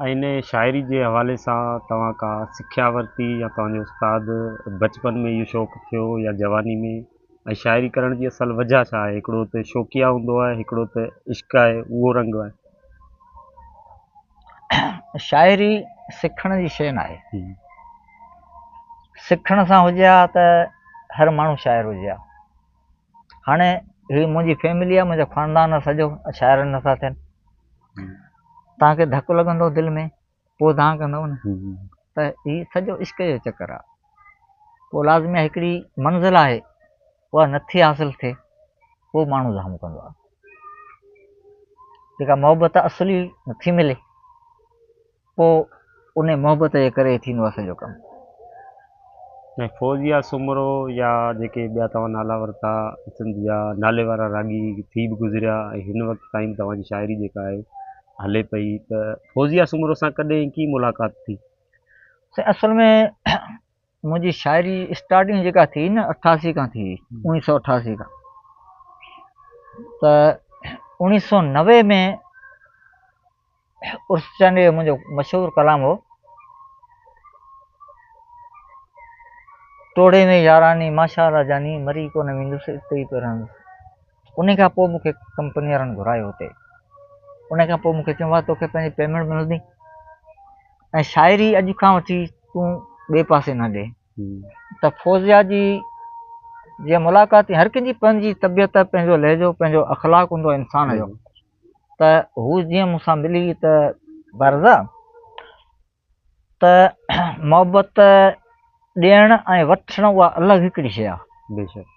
۽ ان شاعري جي حوالي سان توهان ڪا سکيا ورتي يا توهان جو استاد بچپن ۾ اهو شوق ٿيو يا جواني ۾ ۽ شاعري ڪرڻ جي اصل وجهه ڇا آهي هڪڙو ته شوقيه هوندو آهي هڪڙو ته عشق آهي اهو رنگ آهي. شاعري سکڻ جي شيء ناهي. سکڻ سان هجي ها ته هر ماڻهو شاعر هجي ها. هاڻي هي منهنجي فيملي آهي منهنجو خاندان آهي سڄو شاعر نٿا ٿين. توهان کي ڌڪ لڳندو دل ۾ پوء دانهن ڪندؤ نه ته هي سڄو عشق جو چڪر آهي. پوء لازمي آهي هڪڙي منزل آهي اها نٿي حاصل ٿئي پوء ماڻهو دانهون ڪندو آهي. جيڪا محبت اصلي نٿي ملي پوء ان محبت جي ڪري ٿيندو آهي سڄو ڪم. ۽ فوزيه سومرو يا جيڪي ٻيا توهان نالا ورتا سنڌ جا نالي وارا راڳي ٿي به گذريا ۽ هن وقت تائين به توهان جي شاعري جيڪا آهي هلي پئي ته فوزيه سومرو سان ڪڏهن ڪيئن ملاقات ٿي؟ سائين اصل ۾ منهنجي شاعري اسٽارٽنگ جيڪا ٿي نه اٺاسي کان ٿي اوڻيهه سو اٺاسي کان ته اوڻيهه سو نوي ۾ عرس چانڊيو جو منهنجو مشهور ڪلام هو ٽوڙي ۾ ياراني ماشاء الله جاني مري ڪونه ويندس اتي ئي پيو رهندس ان کان پوء مونکي ڪمپني وارن گهرايو هتي ان کان پوء مونکي چيو توکي پنهنجي پيمنٽ ملندي ۽ شاعري اڄ کان وٺي تون ٻئي پاسي نه ڏي ته فوزيا جي جيئن ملاقات ٿي هر ڪنهن جي پنهنجي طبيعت پنهنجو لهجو پنهنجو اخلاق هوندو آهي انسان جو ته هو جيئن مون سان ملي ته برزا ته محبت ڏيڻ ۽ وٺڻ اها الڳ هڪڙي شيء آهي بيشڪ.